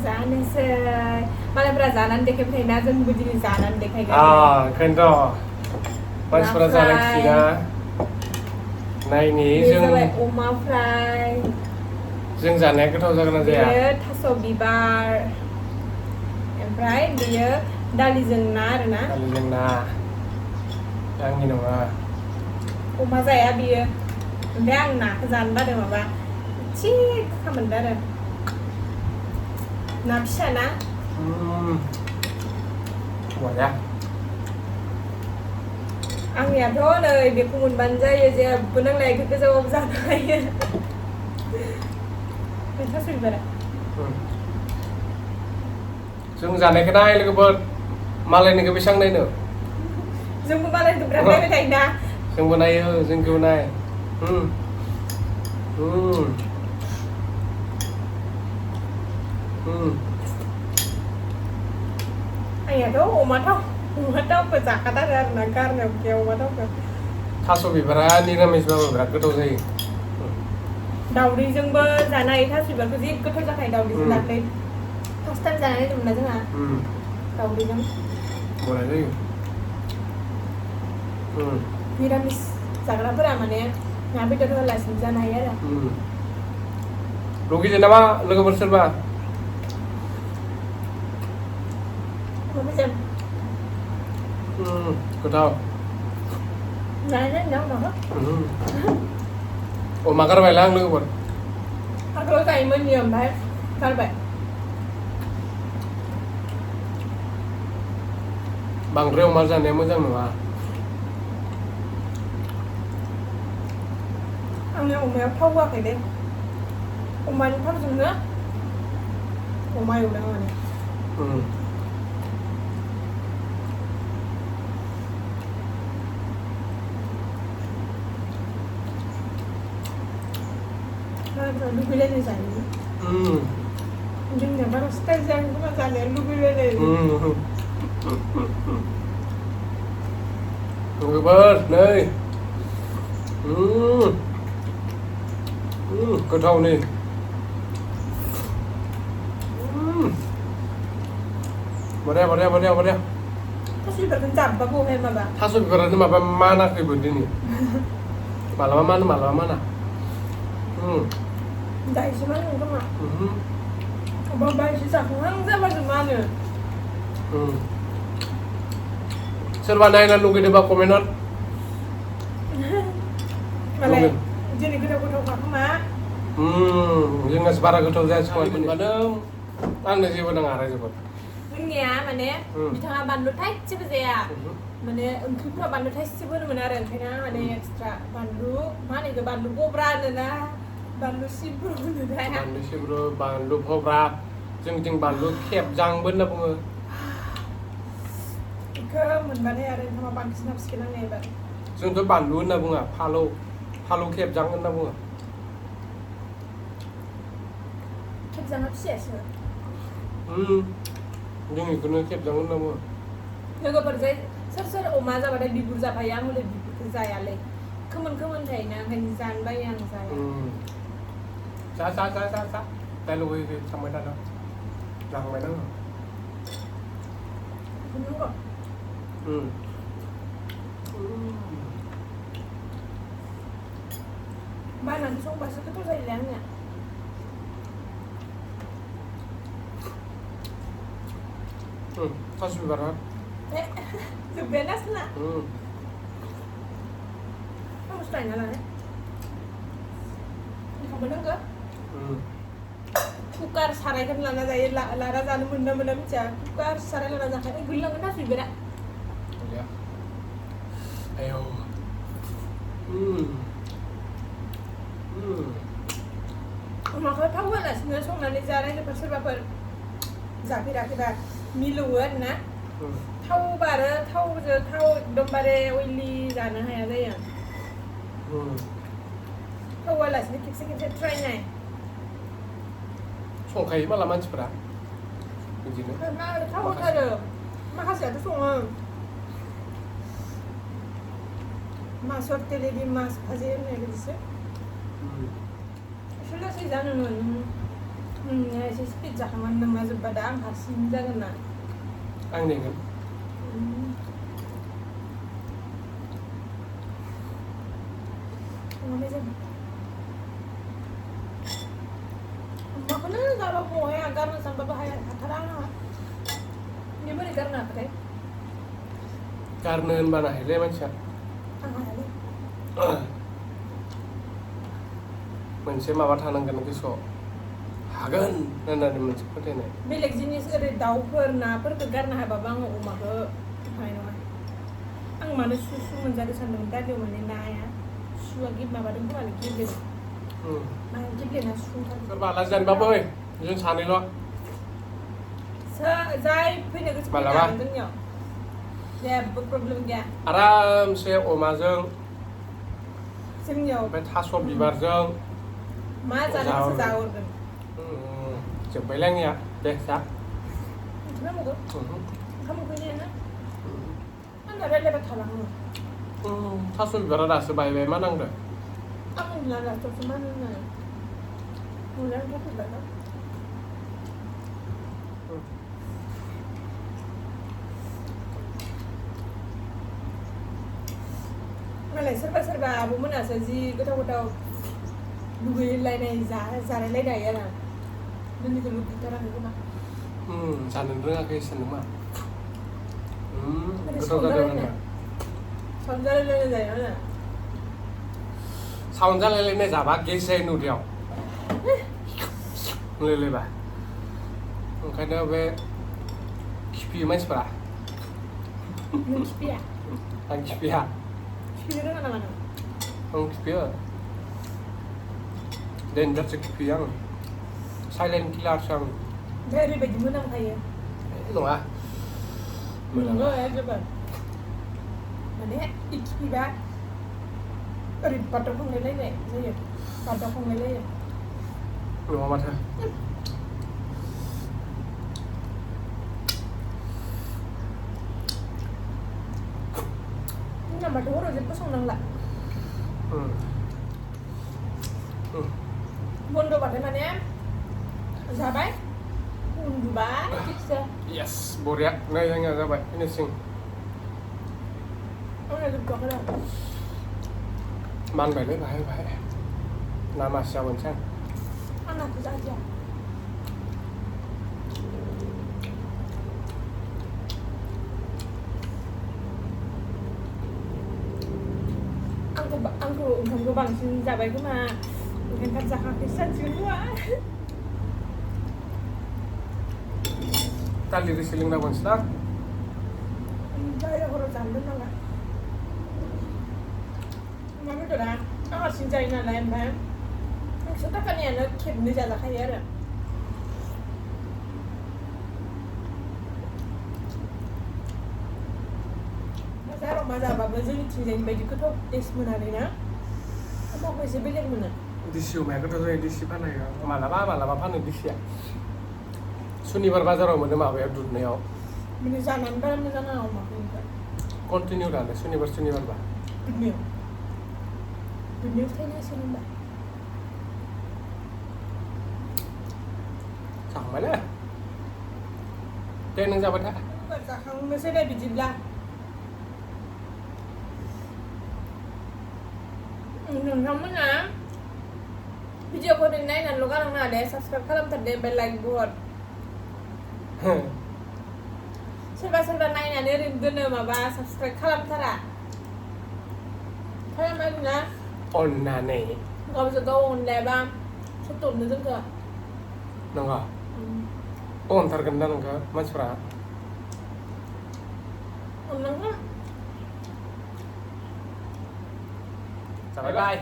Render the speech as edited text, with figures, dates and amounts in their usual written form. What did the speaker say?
जानोसै मालायफ्रा जानानै देखायबायना जोंबो दिनै जानानै देखायगोन ओंखायनोथ' मानसिफोरा जानो खियोना नायनि जों अमा फ्राय जों जानाया गोथाव जागोन ना जाया बेयो थास' बिबार ओमफ्राय बेयो दालिजों ना आरोना दालिजों ना आंनि नङा अमा जाया बियो ओमफ्राय आं नाखौ जानो बादों माबा एसे गोखा मोनदों आरो ना फिसा ना बया आंनियाथ' नै बेखौ मोनबानो जायो जेबो नांलाया बेखौ गोजाबाबो जानो हायो थास' बिबारा जों जानायखौ नाय लोगोफोर मालायनिखौ बेसेबां नायनो जोंबो मालायनिखौ बिराद नायबाय थायोना जोंबो नायो जोंखौबो नाय आंनियाथ' अमा थावखौ जाखाथारो आरोना गारनो गैया अमा थावखौ थास' बिबारा निरामिसबाबो बिराद गोथाव जायो दावदैजोंबो जानाय थास' बिबारखौ जि गोथाव जाखायो दावदैजों दाख्लै फार्स्ट टाइम जानाय नायदोंमोन ना जोंहा दावदैजों बरिया जायो निरामिस जाग्राफोरा माने ना बेदर होआलासिनो जानो हायो आरो लुगैदो नामा लोगोफोर सोरबा गोथाव जानाय नायदों अमा गारबायला आं लोगोफोर आगोलाव जायोमोन बियो ओमफ्राय गारबाय बांद्राय अमा जानाया मोजां नङा आंनि अमायाव थाव होआखै दे अमानि थावजोंनो अमा एवदों माने लुगैलायनाय जायो जोंनिया बारा स्टाइल जायो खोमा जानाया लुगैलायनाय लोगोफोर नै गोथाव नै बरिया बरिया बरिया बरिया थास' बिबारखौ जाब्बा बहाय माबा थास' बिबारानो माबा मानाखैबो दिनै मालाबा मानो मालाबा माना दाइसो मानो खोमा अबा एसे जाखांहां जाबासो मानो सोरबा नायना लुगैदोंबा कमेन्टआव मालाय दिनै गोथाव गोथावखा खोमा जोंनासो बारा गोथाव जायासै मोनबानो आंनो जेबो नाङा आरो जोबोद जोंनिया माने बिथाङा बानलु थाइसेबो जाया माने ओंख्रिफोराव बानलु थाइसेबो होनो मोना आरो ओंखायनो माने एक्सट्रा बानलु मा होनो बानलु बब्रा होनोना बानलु सिब्रु होनोना बानलु सिब्रु बानलु बब्रा जोंथिं बानलु खेबजांबो होनना बुङो बेखौ मोनबाथाय आरो ओंखामा बांसिन हाबसिगोन आंनिया एबार जोंथ' बानलु होनना बुङा फालौ खेबजां होनना बुङो खेबजाङा फिसायासो जों बेखौनो खेबजां होनना बुङो लोगोफोरजों सोर अमा जाबाथाय बिगुर जाफायो आं हले बिगुरखौ जायालै खोमोन थायोना ओंखायनो जानो बायो आं जाया जा दा लुबैयो थांबाय थादों जाखांबाय नाङो बायनानै संबासो गोथाव जायोलै आंनिया थास' बिबारा जोब्बायानो आसोला आंबो लायना लानाय ओंखामबो नांगौ कुकार सारायखौनो लाना जायो लाना जानो मोना मिथिया कुकार साराय लाना जाखायो गोलैलांगोन थास' बिबारा आयौ अमाखौ थाव होआलासिनो संनानै जानाय सोरबाफोर जाफेराखैबा मिलौवो आरोना थावबा आरो थावजों थाव एकदमबारे अइलि जानो हाया जायो थाव होआलासिनो खेबसे ट्राइ नाय संखायो माला मानसिफोरा बिदिनो थाव होथारो माखासेयाथ' सङो मास तेलेनि मास भाजी होननाय बिदिसो एसे लासै जानो जाखांनानै नोंना जोब्बा दा आं हारसिं जागोन ना आं नेगोन अमाखौनो जाबा बहाय आं गारनो सानबाबो हाथारा आंहा बे बोरै गारनो हाखोथाय गारनो होनबानो हायोलै मानसिया आं हायालै मोनसे माबा थानांगोन गोसोआव हागोन होननानै मोनसे फोथायनाय बेलेग जिनिस ओरै दाउफोर नाफोरखौ गारनो हायाबाबो आङो अमाखौ हानाय नङा आं मानो सु मोनजादो सानदोंमोन दालियाव माने नाया सुआ माबादों खोमालै गेब्लेदों नाया गेब्लेना सुथारदों सोरबा आलासि जानोबा फै जों सानैल' जाय फैनो गोसो फैनो हागोन जोंनियाव जेबो प्रब्लेम गैया आरामसे अमाजों जोंनियाव ओमफ्राय थास' बिबारजों मा जानो गोसो जाहरगोन जोब्बायलाय आंनिया दे जा ओंखाम उखैनायानो आंना रायज्लायबा थालाङो थास' बिबारा दासो बायबाय मा नांदों आं उन्दुना लाथ'सो मा होनो मोजां थास' बिबारा मालाय सोरबा आब'मोनासो जि गोथाव लुगैलायनाय जालायलायनाय आरो जोंनिखौ लुगैथाराखै खोमा जानो रोङाखै सानदों मा गोथाव जादों आंना साउन्ड जालायलायनाय जायो आरो साउन्ड जालायलायनाय जाबा गेस जायो नुदैयाव होनलायलायबा ओंखायनो बे खिफियो मानसिफोरा नों खिफिया आं खिफिया खिफिनो रोङा नामा नों आं खिफियो देन्जारसो खिफियो आं साइलेन्ट किलारसो आं ओमफ्राय ओरैबायदि मोनामखायो नङा नंगौ जोबोद माने खिफिबा ओरै बादाव खांलायलायनाय जायो बादाव खांलायलायो नङा माथो जोंना माथो हराव जेबो संनांला बन्द'बाथाय माने जाबाय उन्दुबाय थिगसे येस बरिया नै आंनिया जाबाय फिनिसिं आंना जोबथ'वाखै र' मानबायलै बाहाय ना मासे जाबोनोसै आं आंनाखौ जादिया आंखौ ओंखामखौ बांसिन जाबाय खोमा ओंखायनो थाब जाखांखै सानसेखौ खोमा दालि रोसि लोंनांगौसै ना हराव जानो दोननांगा अमा बेदरा आं हारसिं जायो नालाय ओमफ्राय 100 थाखानियानो खेबनै जाजाखायो आरो बाजाराव मा जाबाबो जोंनिथिंजायनि बायदि गोथाव टेस्ट मोनालै ना अमाखौ एसे बेलेग मोनो दिसि अमाया गोथाव जायो दिसि फाननाया मालाबा फानो दिसिया सुनिबार बाजाराव मोनो माबायाव दुधनायाव माने जानानै बारा मोजां नाङा अमाखौ ओमफ्राय कन्टिनिउ दानो सुनिबारबा दुधनियाव थायनायसो होनबा जाखांबायलै दे नों जाबाय था जाखांनोसै दे बिदिब्ला नोंथांमोना भिडिअखौ ओरैनो नायनानैल' गालांनो दे साबसक्राइब खालामथारदे ओमफ्राय लाइकबो हर सोरबा नायनानै ओरैनो दोनो माबा साबसक्राइब खालामथारा खालामना अननानै गावजों गाव अनलायाबा सोरथो अननो जोंखौ नङा अनथारगोन दा नोंखौ मानसिफ्रा अननांगौ जाबाय बाय